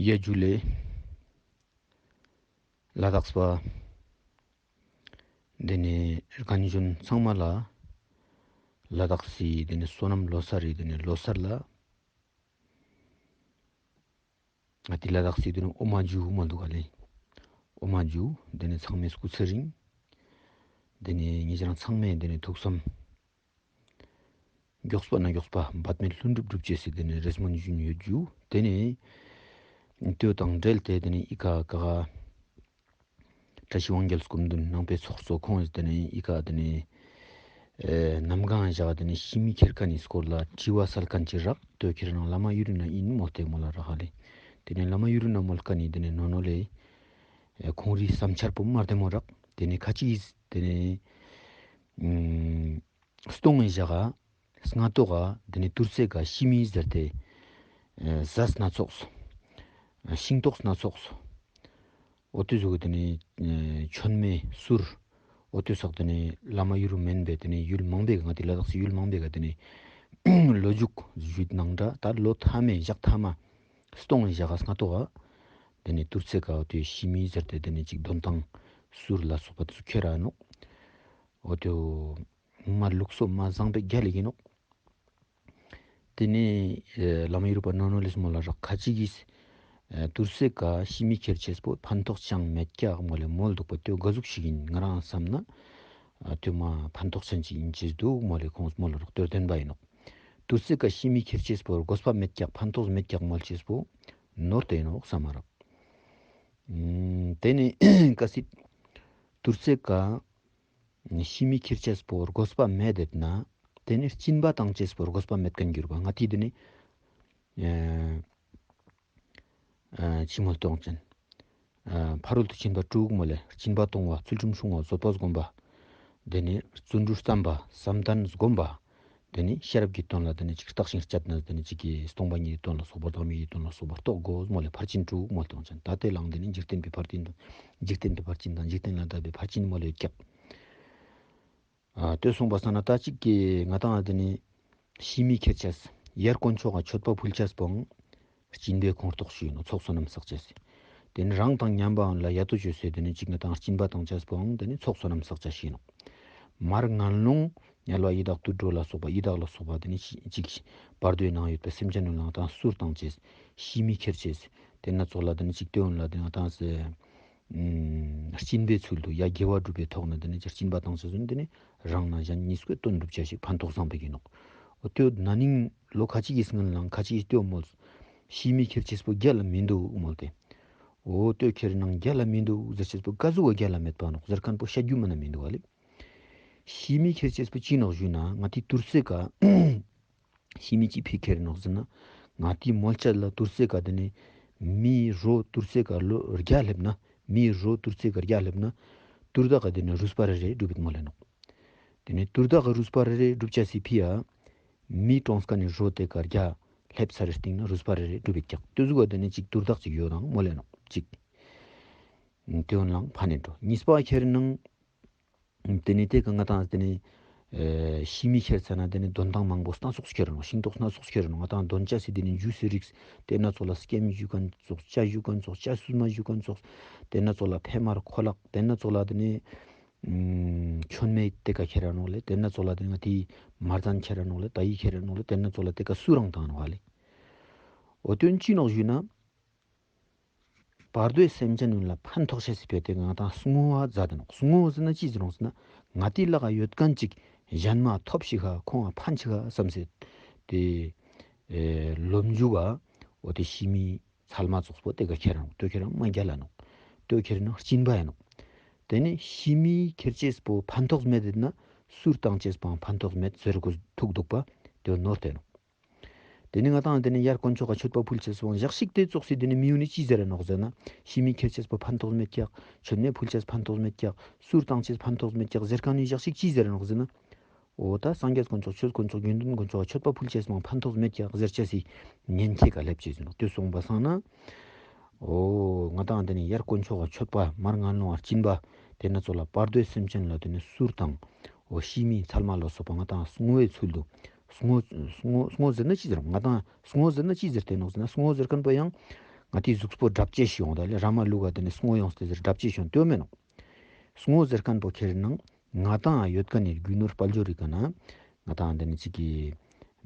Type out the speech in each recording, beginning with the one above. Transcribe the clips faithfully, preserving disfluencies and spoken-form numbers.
ཡ་ཇུ་ལེ། ལ་དྭགས་པ། དེ་ནས་རྒན་གཞོན་ཚང་མ་ལ། ལ་དྭགས་སི་དེ་ནས་སོ་ནམ་ལོ་གསར་རེད། དེ་ནས་ལོ་གསར་ལ། ང་དེ་ལ་དྭགས་སི་དེ་ནས་ཨོ་མ་ཇུ་མ་འདུག་ག་ལེ། ཨོ་མ་ཇུ། དེ་ནས་ཚང་མས་སྐུ་ཚེ་རིང་། དེ་ནས་ངེད་ཅག་ཚང་མས་དེ་ནས་ཐུགས་བསམ། མགྱོགས་པ་ན་མགྱོགས་པ་འབད་མེད་ལྷུན་གྲུབ་གྲུབ་ཅེས་སི་དེ་ནས་རེ་སྨོན་ཞུ་ཡོད་རྒྱུ། དེ་ནས་ལྟོས་དང་འབྲེལ་ཏེ་དེ་ནས་ཨི་ཀ་ཀ་བཀྲ་ཤིས་དབང་རྒྱལ་སྐུ་མདུན་ནང་པའི་ཚོགས་གཙོ་ཁོང་ཡིས་དེ་ནས་ཨི་ཀ་དེ་ནས་ཨེ་གནམ་གང་བཞག་དེ་ནས་ཤི་མི་ཁྱེར་མཁན་ནི་སྐོར་ལ་དྲི་བ་སལ་མཁན་ཅིག་རག། ལྟོས་ཁྱེད་རང་བླ་མ་གཡུ་རུ་ན་ཡིན་མོལ་ཏེ་མོལ་ལ་རག་ཧ་ལེ། དེ་ནས་བླ་མ་གཡུ་རུ་ན་མོལ་མཁན་ནི་དེ་ནས་ནོ་ནོ་ལེ། ཨེ་ཁོང་རིའི་བསམ་འཆར་པོ་མ་བདེ་མོ་རག། དེ་ནས་ཁ་ཅིག་གིས་དེ་ནས་ཨུམ། སྟོང་ངེ་བཞག་ག་སྔ་ཏོག་ག་དེ་ནས་དུར་སའི་ཀ་ཤི་མི་ཟེར་ཏེ། ཨེ་ཟས་སྣ་ཚོགས། ཤིང་ཏོག་སྣ་ཚོགས། འོ་དེ་ཟུག་གི་དེ་ནས་ཨེ་མཆོད་མེ་གསུར། འོ་དེ་སོགས་དེ་ནས་བླ་མ་གཡུ་རུ་མེན་པའི་དེ་ནས་ཡུལ་མང་པོའི་ང་དེ་ལ་དྭགས་སི་ཡུལ་མང་པོའི་ཀ་དེ་ནས་ལོ་རྒྱུས་ཞུས་ནང་འདྲ་ད་ལོ་མཐའ་མའི་ཞག་མཐའ་མ། སྟོང་ངེ་བཞག་ག་སྔ་ཏོག་ག་དེ་ནས་དུར་སའི་ཀ་འོ་དེ་ཤི་མི་ཟེར་ཏེ་དེ་ནས་ཅིག་འདོན་ཐང་གསུར་ལ་སོགས་པ་དེ་ཚོ་ཁྱེར་ར་ནོག། འོ་དེ། མ་ལུགས་སྲོལ་མ་བཟང་པའི་རྒྱ་ལས་ཡིན་ནོག། དེ་ནས་ཨེ་བླ་མ་གཡུ་རུ་པ་ནོ་ནོ་ལེས་མོལ་ལ་རག། ཁ་ཅིག་གིས་ཨེ་དུར་སའི་ཀ་ཤི་མི་ཁྱེར་ཅེས་པོ་ཕན་ཐོགས་ཅང་མེད་ཀྱག་མོལ་ལེ་མོལ་འདུག་པ། དེ་ག་ཟུག་ཞིག་ཡིན། ང་རང་བསམ་ན་ཨ་དེ་མ་ཕན་ཐོགས་ཅན་ཅིག་ཡིན་ཅེས་འདུག་མོལ་ལེ་ཁོང་མོལ་ལ་རག། དེ་བདེན་པ་ཡིན་ནོག། དུར་སའི་ཀ་ཤི་མི་ཁྱེར་ཅེས་པོ་དགོས་པ་མེད་ཀྱག་ཕན་ཐོགས་མེད་ཀྱག་མོལ་ཅེས་པོ་ནོར་དེ་ཡིན་ནོག་བསམ་མ་རག། ཨུམ། དེ་ནས་གལ་སྲིད་དུར་སའི་ཀ་ཤི་མི་ཁྱེར་ཅེས་པོ་དགོས་པ་མེད་དེ་ན། དེ་ནས་སྦྱིན་པ་བཏང་ཅེས་པོ་དགོས་པ་མེད་མཁན་གྱུར་པ། ང་དེ་དེ་ནས་ཨེ་ཕྱི་མོལ་གཏོང་ཅན། ཨེ་ཕ་རོལ་ཏུ་ཕྱིན་པ་དྲུག་མོལ་ལེ། སྦྱིན་པ་གཏོང་བ། ཚུལ་ཁྲིམས་སྲུང་བ། བཟོད་པ་སྒོམ་པ། དེ་ནས་བརྩོན་འགྲུས་བརྩམ་པ། བསམ་གཏན་སྒོམ་པ། དེ་ནས་ཤེས་རབ་ཀྱི་དོན་ལ་དེ་ནས་ཅིག་བརྟག་ཅིང་དཔྱད་ན་དེ་ནས་ཅིག་གིས་སྟོང་པ་ཉིད་ཀྱི་དོན་ལ་སོགས་པ་བདག་མེད་ཀྱི་དོན་ལ་སོགས་པ་རྟོགས་དགོས་མོལ་ལེ། ཕར་ཕྱིན་དྲུག་མོལ་གཏོང་ཅན། ད་དེ་ལའང་དེ་ནས་འཇིག་རྟེན་པའི་ཕར་ཕྱིན་དང་འཇིག་རྟེན་ལ་དག་པའི་ཕར་ཕྱིན་མོལ་ལེ་ཀྱག། ཨ་ལྟོས་སོང་པ་སང་ན་ད་ཅིག་གིས་ང་དང་དེ་ནས་ཤི་མི་ཁྱེར་ཅེས། ཡར་དཀོན་མཆོག་ག་མཆོད་པ་ཕུལ་ཅེས་པོའང་སྦྱིན་པའི་ཁོངས་གཏོགས་ཤིག་ཡིན་ནོག། ཚོགས་བསོད་ནམས་བསགས་ཅེས་སི། དེ་ནས་རང་དང་མཉམ་པའང་ལ་ཡ་ཏོ་བཅོས་སེ་དེ་ནས་ཅིག་ང་དང་སྦྱིན་པ་བཏང་ཅེས་པོའང་དེ་ནས་ཚོགས་བསོད་ནམས་བསགས་ཅེས་ཤིག་ཡིན་ནོག། མར་ངན་སློང་དམྱལ་བ་ཡི་དྭགས་དུད་འགྲོ་ལ་སོགས་པ་ཡི་དྭགས་ལ་སོགས་པ་དེ་ནས་ཅིག་བར་དོའི་ནང་ཡོད་པའི་སེམས་ཅན་རྣམས་ལ་ང་དང་གསུར་བཏང་ཅེས། ཤི་མི་ཁྱེར་ཅེས། དེ་ན་ཚོགས་ལ་དེ་ནས་ཅིག་སྟོན་ལ་དེ་ང་དང་སེ། སྦྱིན་པའི་ཚུལ་དུ་ཡ་དགེ་བ་སྒྲུབ་པའི་ཐོག་ནས་དེ་ནས་ཅིག་སྦྱིན་པ་བཏང་ཟེར་ཟིན་དེ་ནས་རང་ན་གཞན་གཉིས་ཀའི་དོན་སྒྲུབ་བྱ་ཞིག་ཕན་ཐོགས་བཟང་པོ་ཡིན་ནོག། འོ་དེ་ན་ནིང་ལོ་ཁ་ཅིག་གི་སྔོན་ལ་ཁ་ཅིག་གིས་ལྟོས་མོལ། ཤི་མི་ཁྱེར་ཅེས་པོ་རྒྱ་ལ་མི་འདུག་མོལ་ཏེ། འོ་ལྟོས་ཁྱེར་ནང་རྒྱ་ལ་མི་འདུག་ཟེར་ཅེས་པོ་ག་ཟུག་ག་རྒྱ་ལ་མེད་པ་ནོག་ཟེར་མཁན་པོ་བཤད་རྒྱུ་མ་ན་མི་འདུག་ག་ལེ། ཤི་མི་ཁྱེར་ཅེས་པོ་ཅི་ནོག་ཞུས་ན་ང་དེ་དུར་སའི་ཀ་ཤི་མི་ཅི་ཕི་ཁེར་ནོག་ཟེར་ན། ང་དེའི་མོལ་ཆ་ལ་དུར་སའི་ཀ་དེ་ནས་མིའི་རོ་དུར་སའི་ཀ་ལོ་རྒྱ་སླེབས་ན། མིའི་རོ་དུར་སའི་ཀ་རྒྱ་སླེབས་ན། དུར་བདག་ག་དེ་ནས་རུས་པ་རེ་རེ་སྒྲུབ་པའི་མོལ་ལེ་ནོག། དེ་ནས་དུར་བདག་ག་རུས་པ་རེ་རེ་སྒྲུབ་ཆ་སི་ཕི་ཡ། མིའི་གྲོང་ས་ཀ་ནས་རོ་དེ་ཀ་རྒྱ་སླེབས་ཚར་སྟེང་ན་རུས་པ་རེ་རེ་སྒྲུབ་པའི་ཀྱག་དུ་ཟུག་ག་དེ་ནས་ཅིག་དུར་བདག་ཅིག་ཡོད་དང་མོལ་ལེ་ནོག་ཅིག། དེ་འོན་ལང་ཕ་ནས་འགྲོ་གཉིས་པ་ཁྱེར་ནང་། དེ་ནས་དེ་ག་ང་དང་དེ་ནས་ཨེ་ཤི་མི་ཁྱེར་ཚར་ན་དེ་ནས་དོན་དང་མང་པོ་སྣ་ཚོགས་ཁྱེར་ནོག། ཤིང་ཏོག་སྣ་ཚོགས་ཁྱེར་ནོག། ང་དང་དོན་ཅ་སི་དེ་ནས་འཇུ་སི་རིགས། དེ་ན་ཚོགས་ལ་སྐྱེམས་ཞུ་མཁན་ཚོགས། ཅ་ཞུ་མཁན་ཚོགས། ཅ་སུ་མ་ཞུ་མཁན་ཚོགས། དེ་ན་ཚོགས་ལ་ཕེ་མར་ཁོ་ལག། དེ་ན་ཚོགས་ལ་དེ་ནས་ཨུམ་མཆོད་མེ་དེ་ཀ་ཁྱེར་ར་ནོག་ལེ། དེ་ན་ཚོགས་ལ་དེ་ང་དེའི་མར་ཙན་ཁྱེར་ར་ནོག་ལེ། ད་ཡི་ཁྱེར་ར་ནོག་ལེ། དེ་ན་ཚོགས་ལ་དེ་ཀ་སུ་རང་བཏང་ནོག་ལེ། འོ་དོན་ཅི་ནོག་ཞུས་ན། བར་དོའི་སེམས་ཅན་ཡོངས་ལ་ཕན་ཐོགས་ཤེས་སི་ཕེ་དེ་ང་དང་བསྔོ་བ་མཛད་དེ་ནོག། བསྔོ་བ་ཟེར་ན་ཅི་ཟེར་རུང་ཟེར་ན་ང་དེའི་ལག་ག་ཡོད་མཁན་ཅིག་གཞན་མ་ཐོབ་ཤིག་ཧ་ཁོང་ང་ཕན་ཤིག་ཧ་བསམ་སེ་དེ་ཨེ་ལོ་མཇུག་ག་འོ་དེ་ཤི་མི་ཚལ་མ་ཚོགས་པོ་དེ་ག་ཁྱེར་ནོག། ལྟོས་ཁྱེར་ནང་མ་རྒྱལ་ལ་ནོག། ལྟོས་ཁྱེར་ནང་སྦྱིན་པ་ཡ་ནོག། དེ་ནས་ཤི་མི་ཁྱེར་ཅེས་པོ་ཕན་ཐོགས་མེད་དེ་ན་སུར་བཏང་ཅེས་པའང་ཕན་ཐོགས་མེད་ཟེར་དགོས་ཐུག་འདུག་པ་དེ་ནོར་དེ་ནོག། དེ་ནས་ང་དང་དེ་ནས་ཡར་དཀོན་མཆོག་ག་མཆོད་པ་ཕུལ་ཅེས་སོང་ཞག་ཞིག་དེ་ཙོགས་སི་དེ་ནས་མི་ཡུ་ནི་ཅི་ཟེར་ར་ནོག་ཟེར་ན། ཤི་མི་ཁྱེར་ཅེས་པོ་ཕན་ཐོགས་མེད་ཀྱག། མཆོད་མེ་ཕུལ་ཅེས་ཕན་ཐོགས་མེད་ཀྱག། སུར་བཏང་ཅེས་ཕན་ཐོགས་མེད་ཀྱག་ཟེར་མཁན་ནི་ཞག་ཞིག་ཅི་ཟེར་ར་ནོག་ཟེར་ན། འོ་ད་སངས་རྒྱས་དཀོན་མཆོག་ཆོས་དཀོན་མཆོག་དགེ་འདུན་དཀོན་མཆོག་ག་མཆོད་པ་ཕུལ་ཅེས་མང་ཕན་ཐོགས་མེད་ཀྱག་ཟེར་ཅེས་སི་ཉན་ཁྱེད་ག་སླེབས་ཅེས་ཟེར་ནོག། དེ་སོང་པ་སང་ན། འོ་ང་དང་དེ་ནས་ཡར་དཀོན་མཆོག་ག་མཆོད་པ་མར་ངན་སློང་བ་སྦྱིན་པ་དེ་ན་ཚོགས་ལ་བར་དོའི་སེམས་ཅན་ལ་དེ་ནས་སུར་དང་། འོ་ཤི་མི་ཚལ་མ་ལ་སོགས་པ་ང་དང་བསྔོ་བའི་ཚུལ་དུ། བསྔོ་བསྔོ་བསྔོ་ཟེར་ན་ཅི་ཟེར་ང་དང་བསྔོ་ཟེར་ན་ཅི་ཟེར་དེ་ནོག་ཟེར་ན་བསྔོ་ཟེར་མཁན་པོ་ཡང་ ང་དེའི་གཟུགས་པོ་སྒྲ་བཅས་ཤིག་ཡོང་ད་ལེ། ར་མ་ལུག་ག་དེ་ནི་སྔོ་ཡོང་སྟེ་ཟེར་སྒྲ་བཅས་ཤིག་ཡོང་དོ་མེད་ནོ། སྔོ་ཟེར་མཁན་པོ་ཁྱེར་ནང་ང་དང་ཡོད་མཁན་ནི་རྒྱུ་ནོར་དཔལ་འབྱོར་རིག་ག་ན་ང་དང་དེ་ནི་གཅིག་གི་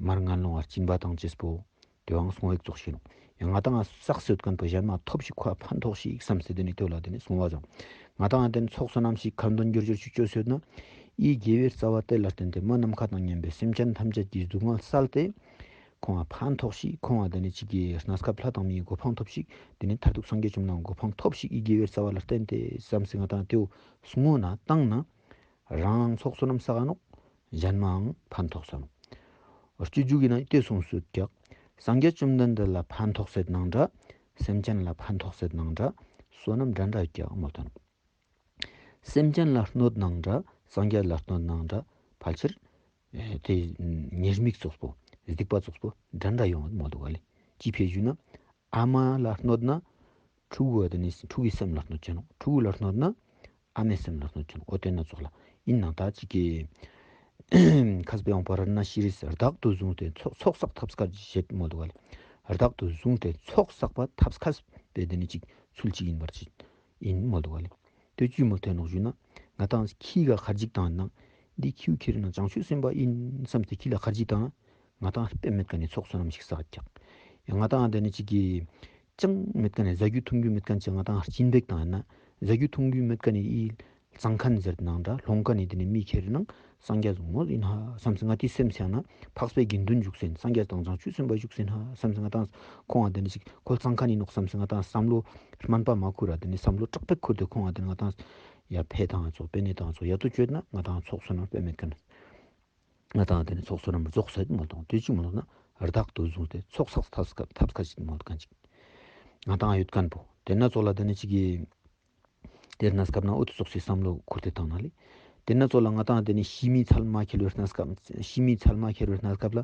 མར་ངན་སློང་བ་སྦྱིན་པ་དང་བཅས་པོ་དེའང་སྔོ་ཡིག་ཙོགས་ཤིག་ནོ། ཡང་ང་དང་བསགས་སོད་མཁན་པོ་གཞན་མ་ཐོབ་ཤིག་ཁོ་ཕན་ཐོགས་ཤིག་བསམ་སྟེ་དེ་ནི་དེ་ལ་དེ་ནི་སྔོ་བ་ཙང་། ང་དང་དེ་ནི་ཚོགས་བསོད་ནམས་ཤིག་ཁ་འདོན་འགྱུར་འགྱུར་ཤིག་བཅོས་སོད་ན། ཨི་དགེ་བའི་རྩ་བ་དེ་ལ་བརྟེན་ཏེ་མ་ནམ་མཁའ་དང་མཉམ་པའི་སེམས་ཅན་ཐམས་ཅད་ཀྱི་སྡུག་བསྔལ་བསལ་ཏེ། ཁོང་ང་ཕན་ཐོགས་ཤིག་ཁོང་ང་དེ་ནི་གཅིག་གི་གནས་སྐབས་ལྷ་དང་མིའི་གོ་འཕང་ཐོབ་ཤིག་དེ་ནི་མཐར་ཐུག་སངས་རྒྱས་བཅོམ་ལྡན་གོ་འཕང་ཐོབ་ཤིག་ཨི་དགེ་བའི་རྩ་བ་ལ་བརྟེན་ཏེ་བསམ་སེ་ང་དང་དེའུ་སྔོ་ན་བཏང་ན། རང་ཚོགས་བསོད་ནམས་བསགས་ནོག་གཞན་མའང་ཕན་ཐོགས་ས་ནོག་སྤྱོད་འཇུག་གི་ནང་དེ་གསུངས་སོད་ཀྱག་སངས་རྒྱས་བཅོམ་ལྡན་འདས་ལ་ཕན་ཐོགས་སེད་ནང་འདྲ། སེམས་ཅན་ལ་ཕན་ཐོགས་སེད་ནང་འདྲ། བསོད་ནམས་འདྲ་འདྲ་ཡོད་ཀྱག་མོལ་ཏོ་ནོག་སེམས་ཅན་ལ་གནོད་ནང་འདྲ། སངས་རྒྱས་ལ་གནོད་ནང་འདྲ། ཕལ་ཆེར་ཨེ་དེ་ཉེས་དམིགས་ཙོགས་པོ་སྡིག་པ་ཙོགས་པོ་འདྲ་འདྲ་ཡོང་བ་མོལ་འདུག་ག་ལེ། ཅི་ཕེ་ཞུ་ན་ཨ་མ་ལ་གནོད་ན་ཕྲུ་གུ་དེ་ནི་ཕྲུ་གུའི་སེམས་ལ་གནོད་ཅན་ནོ། ཕྲུ་གུ་ལ་གནོད་ན་ཨ་མའི་སེམས་ལ་གནོད་ཅན་ནོ། འོ་དེ་ན་ཙོགས་ལ་ཡིན་ནང་ད་ཅིག་གི་མཁས་པའི་དབང་པོ་རཏྣ་ཤྲཱི་རིས་བདག་ཏུ་བཟུང་སྟེ་ཚོགས་ཚོགས་བསགས་ཐབས་མཁས་བྱེད་མོལ་འདུག་ག་ལེ། བདག་ཏུ་བཟུང་སྟེ་ཚོགས་བསགས་པ་ཐབས་མཁས་པའི་དེ་ནི་ཅིག་ཚུལ་ཅིག་ཡིན་པར་ཅིག་ཡིན་མོལ་འདུག་ག་ལེ། དེ་ཅི་མོལ་ཐོན་ནོག་ཞུ་ན། ང་དང་ཁྱི་ག་ཁར་ཇིག་དང་ནང་འདི་ཁྱིའུ་ཁྱེར་ན་བྱང་ཆུབ་སེམས་དཔའ་ཡིན་བསམ་སྟེ་ཁྱི་ལ་ཁར་ཇིག་དང་ང་དང་དཔེ་མེད་ཀ་ནས་ཚོགས་བསོད་ནམས་ཤིག་བསགས་ཀྱག་ཡང་ང་དང་དེ་ནི་ཅིག་གི་ཅང་མེད་ཀ་ནས་ཟ་རྒྱུ་འཐུང་རྒྱུ་མེད་ཀ་ཅིག་ང་དང་སྦྱིན་པ་བཏང་ན་ཟ་རྒྱུ་འཐུང་རྒྱུ་མེད་ཀ་ནས་ཨི་གཙང་ཁན་ཟེར་ནང་འདྲ་ལོང་ཀ་ནས་དེ་ནི་མི་ཁྱེར་ནང་སངས་རྒྱས་སུ་ངོ་ཡིན་ཧ་བསམ་སེ་ང་དེ་སེམས་སེང་ན་འཕགས་པའི་དགེ་འདུན་བཞུགས་སེན་སངས་རྒྱས་དང་བྱང་ཆུབ་སེམས་དཔའ་བཞུགས་སེན་ཧ་བསམ་སེ་ང་དང་ཁོང་ང་དེ་ནི་ཅིག་ཁོ་གཙང་ཁན་ཡིན་ནོག་བསམ་སེ་ང་དང་བསམ་བློ་སྨན་པ་མ་ཁུར་ར་དེ་ནི་བསམ་བློ་དྲག་པོ་ཁུར་ཏེ་ཁོང་ང་དེ་ནི་ང་དང་ཡར་འཕེལ་དང་ཚོགས་སྤེལ་ནས་དང་ཚོགས་ཡ་ཏོ་བཅོས་ན་ང་དང་ཚོགས་བསོད་ནམས་དཔེ་མེད་ཀ་ནས། ང་དང་དེ་ནི་ཚོགས་བསོད་ནམས་རྫོགས་སེད་མོལ་དང་དེ་ཅིག་མོལ་ན་བདག་ཏུ་བཟུང་སྟེ་ཚོགས་བསགས་ཐབས་ཐབས་ཁ་ཅིག་མོལ་གང་ཅིག་ང་དང་ཡོད་མཁན་པོ་དེ་ན་ཚོགས་ལ་དེ་ནི་ཅིག་གི་དེར་གནས་སྐབས་ན་འོ་དུ་ཚོགས་སུ་བསམ་བློ་ཁུར་ཏེ་བཏང་ན་ལེ། དེ་ན་ཚོགས་ལ་ང་དང་དེ་ནི་ཤི་མི་ཚལ་མ་ཁྱེར་བའི་གནས་སྐབས་ཤི་མི་ཚལ་མ་ཁྱེར་བའི་གནས་སྐབས་ལ་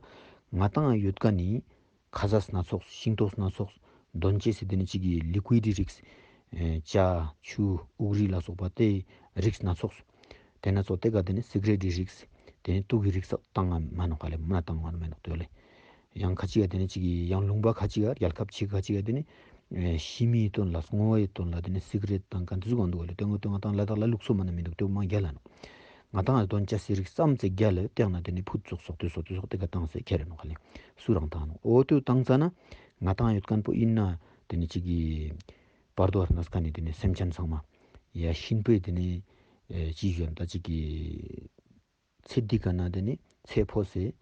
ང་དང་ཡོད་མཁན་ནི། ཁ་ཟས་སྣ་ཚོགས་ཤིང་ཏོག་སྣ་ཚོགས་འདོན་ཅེས་སི་དེ་ནི་གཅིག་གི་ལི་ཀུའི་ཌི་རིགས། ཨེ་ཇ་ཆུ་དབུགས་རིགས་ལ་སོགས་པ་དེ་རིགས་སྣ་ཚོགས། དེ་ན་ཚོགས་དེ་ག་དེ་ནི་སི་ག་རེཊ་རིགས། དེ་ནི་དུག་གི་རིགས་སོགས་བཏང་ང་མ་ནོག་ག་ལེ་མ་བཏང་ང་མ་ནོག་དོ་ལེ། ཡང་ཁ་ཅིག་ག་དེ་ནི་གཅིག་གི་ཡང་ལུང་པ་ཁ་ཅིག་ག་རྒྱལ་ཁབ་ཆེ་ཁ་ཅིག་ག་དེ་ནི། ཨེ་ཤི་མིའི་དོན་ལ་སྔོ་བའི་དོན་ལ་དེ་ནི་སི་ག་རེཊ་དང་ག་འདི་ཟུག་གང་འདུག་ག་ལེ་དེ་ངོ་དེ་ང་དང་ལ་དྭགས་ལ་ལུགས་སྲོལ་མ་ན་མི་འདུག་དེ་མ་རྒྱལ་ལ་ནོག་ང་དང་ལ་དོན་ཅ་སི་རིགས་ཙམ་ཙེ་རྒྱ་ལ་སྟེང་ན་དེ་ནི་ཕུད་ཙོགས་སོགས་དེ་སོགས་དེ་སོགས་དེ་ག་བཏང་སེ་ཁྱེར་རེ་ནོག་ག་ལེ། སུ་རང་བཏང་ནོག་འོ་དེ་བཏང་ཙ་ན་ང་དང་ཡོད་མཁན་པོ་ཡིན་ན་དེ་ནི་གཅིག་གི་བར་དོ་བར་གནས་ཀ་ནི་དེ་ནི་སེམས་ཅན་ཚང་མ་ཡ་གཤིན་པོའི་དེ་ནི་ཅི་ཞུ་ད་གཅིག་གི་ཚེ་འདི་ག་ན་དེ་ནི་ཚེ་འཕོས་སེ་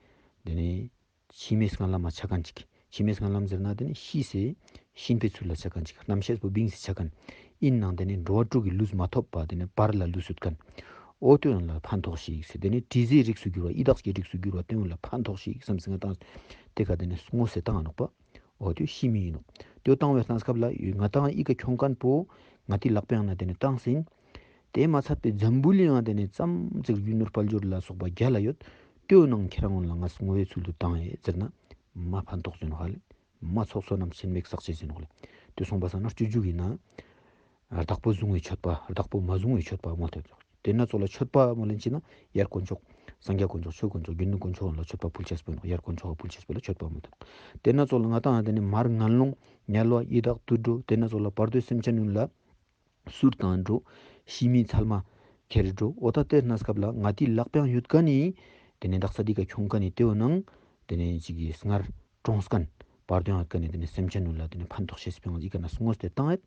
དེ་ནི། ཕྱི་མའི་སྔ་ལམ་མ་ཆ་མཁན་ཅིག་ཕྱི་མའི་སྔ་ལམ་ཟེར་ན་དེ་ནི་ཤི་སེ་གཤིན་པོའི་ཚུལ་ལ་ཆ་མཁན་ཅིག་རྣམ་ཤེས་པོ་བིང་སེ་ཆ་མཁན། ཡིན་ནང་དེ་ནི་འགྲོ་བ་དྲུག་གི་ལུས་མ་ཐོབ་པ་དེ་ནི་བར་ལ་ལུས་སུད་མཁན། འོ་དོན་ལ་ཕན་ཐོགས་ཤིག་ཟེར་དེ་ནི་དྲི་ཟའི་རིགས་སུ་གྱུར་བ་ཡི་དྭགས་ཀྱི་རིགས་སུ་གྱུར་བ་དོན་ལ་ཕན་ཐོགས་ཤིག་བསམ་སེ་ང་དང་དེ་ག་དེ་ནི་སྔོ་སེ་བཏང་ནོག་པ། འོ་དེ་ཤི་མི་ཡིན་ནོག་དེ་བཏང་བའི་གནས་སྐབས་ལ་ང་དང་ཡི་ག་ཁྱོང་མཁན་པོ་ང་དེ་ལག་པའི་ནང་ན་དེ་ནི་བཏང་སེ་ཡིན། དེ་མ་ཚད་པའི་འཛམ་བུ་གླིང་ཡང་དེ་ནས་ཙམ་ཙིག་རྒྱུ་ནོར་དཔལ་འབྱོར་ལ་སོགས་པ་རྒྱ་ལ་ཡོད། ལྟོས་ནང་ཁྱེད་རང་ལ་ང་སྔོ་བའི་ཚུལ་དུ་བཏང་ཡས་ཟེར་ན། མ་ཕན་ཐོགས་ཟེར་ནོག་ལེ། མ་ཚོགས་བསོད་ནམས་ཆེན་མེད་བསགས་ཆེ་ཟེར་ནོག་ལེ། དེ་སོང་པ་ས་ན་སྤྱོད་འཇུག་ཡིན་ན། བདག་པོ་བཟུང་བའི་མཆོད་པ་བདག་པོ་མ་བཟུང་བའི་མཆོད་པ་མོལ་ཏེ། དེ་ན་ཚོགས་ལ་མཆོད་པ་མོལ་ལེན་ཅི་ན་ཡར་དཀོན་མཆོག་སངས་རྒྱས་དཀོན་མཆོག་ཆོས་དཀོན་མཆོག་དགེ་འདུན་དཀོན་མཆོག་ལ་མཆོད་པ་ཕུལ་ཆེས་པོ་ཡིན་ནོག་ཡར་དཀོན་མཆོག་ཕུལ་ཆེས་པོ་ལ་མཆོད་པ་མོལ་ཏེ། དེ་ན་ཚོགས་ལ་ང་དང་དེ་ནས་མར་ངན་སློང་དམྱལ་བ་ཡི་དྭགས་དུད་འགྲོ་དེ་ན་ཚོགས་ལ་བར་དོའི་སེམས་ཅན་ཡོངས་ལ། གསུར་དང་འགྲོ། ཤི་མི་ཚལ་མ་ཁྱེར་འགྲོ། འོ་ད་དེ་གནས་སྐབས་ལ་ང་དེའི་ལག་པའང་ཡོད་ཀ་ནི། དེ་ནས་དག་ས་དེ་ག་ཁྱོང་ཀ་ནི་དེའོ་ནང་། དེ་ནས་ཅིག་གི་སྔར་གྲོངས་ཀན། བར་དོ་ཡོད་ཀ་ནི་དེ་ནས་སེམས་ཅན་ནུ་ལ་དེ་ནས་ཕན་ཐོགས་ཤེས་སི་ཕན་ཡིག་ག་ན་སྔོས་ཏེ་བཏང་ཡོད།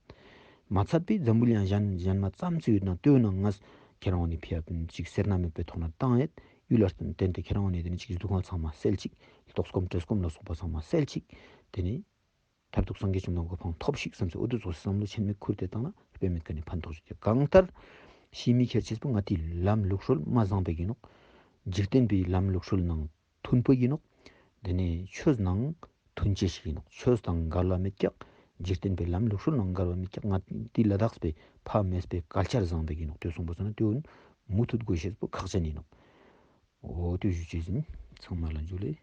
མ་ཚད་པའི་འཛམ་བུ་གླིང་གཞན་གཞན་མ་ཙམ་ཚུ་ཡོད་ན་དེའོ་ནང་ང་ཁྱེད་རང་ནི་ཕི་ཡ་ཅིག་སེར་སྣ་མེད་པའི་ཐོག་ན་བཏང་ཡོད། ཡུལ་ལ་བརྟེན་ཏེ་ཁྱེད་རང་ནི་དེ་ནས་ཅིག་སྡུག་བསྔལ་ཚང་མ་སེལ་ཅིག་ལྟོགས་སྐོམ་བཀྲེས་སྐོམ་ལ་སོགས་པ་ཚང་མ་སེལ་ཅིག་དེ་ནས། མཐར་ཐུག་སངས་རྒྱས་བཅོམ་ལྡན་གོ་འཕང་ཐོབ་ཤིག་བསམ་སེ་འོ་དུ་ཚོགས་བསམ་བློ་ཆེན་མོ་ཁུར་ཏེ་བཏང་ན་དཔེ་མེད་ཀ་ནས་ཕན་ཐོགས་ཤིག་གང་ལྟར། ཤི་མི་ཁྱེར་ཅེས་པོ་ང་དེའི་ལམ་ལུགས་སྲོལ་མ་བཟང་པོ་ཡིན་ནོག་འཇིག་རྟེན་པའི་ལམ་ལུགས་སྲོལ་ནང་མཐུན་པོ་ཡིན་ནོག་དེ་ནས་ཆོས་ནང་མཐུན་ཅེས་ཤིག་ཡིན་ནོག་ཆོས་དང་འགལ་བ་མེད་ཀྱག་འཇིག་རྟེན་པའི་ལམ་ལུགས་སྲོལ་ནང་འགལ་བ་མེད་ཀྱག་ང་དེའི་ལ་དྭགས་པའི་ཕ་མེས་པའི་གལ་ཆར་བཟང་པོ་ཡིན་ནོག་དེ་གསུངས་པ་སོང་ན་དེ་འོན་མུ་མཐུད་དགོས་ཤེས་པོ་ཁག་ཅན་ཡིན་ནོག་འོ་དེ་ཞུ་ཅེས་ཡིན། ཚང་མ་ལ་འཇུ་ལེ།